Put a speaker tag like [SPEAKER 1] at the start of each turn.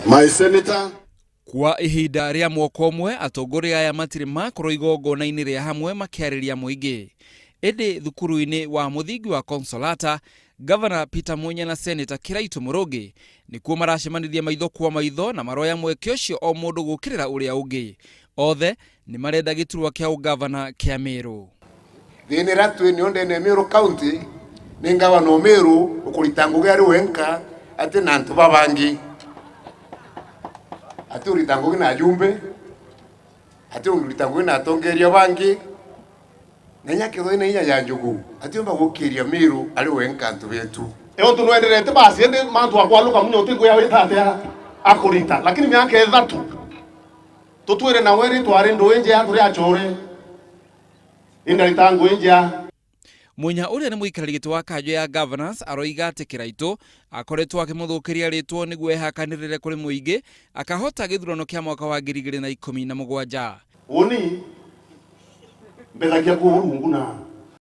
[SPEAKER 1] My senator.
[SPEAKER 2] Kwa ihinda rĩa mwaka ũmwe atongoria aya matirĩ makorwo igongona-inĩ rĩa hamwe makĩarĩria mũingĩ. Ĩndĩ thukuru-inĩ wa mũthingi wa Consolata, Gavana Peter Munya na Seneta Kiraitu Murungi nĩkuo maracemanirie maitho kwa maitho na maroya mweke ũcio o mũndũ gũkĩrĩra ũrĩa ũngĩ. Othe nĩ marenda gĩturwa kĩa ũgavana kĩa Meru.
[SPEAKER 1] Thĩna ĩrĩa twĩ nĩyo ndene Meru County nĩ ngavana o Meru ũkũrita ngũgĩ arĩ wenka atĩ na antũ babangi atĩ ũrita ngũgĩ na ajumbe atĩ ũrita ngũgĩ na atongeria bangi na nyakethwa ina inya ya njugu atĩ omba gũkĩria Meru arĩ wenka antũ betu.
[SPEAKER 3] Eo tunwenderete basi indi mantu akwaluka muno utinguya wita atia akurita lakini miaka ithatu tutwire nawe ri twari ndui njea turi achore indarita ngui njea.
[SPEAKER 2] Munya ũrĩa nĩ mũikarĩri gĩtĩ wa kanjũ ya Governors aroiga atĩ Kĩraitũ akoretwo akĩmũthũkĩria rĩtwa nĩguo ehakanĩrĩre kũrĩ mũingĩ akahota gĩthurano kĩa mwaka wa 2017.
[SPEAKER 3] Uni mbethagia ku urungu na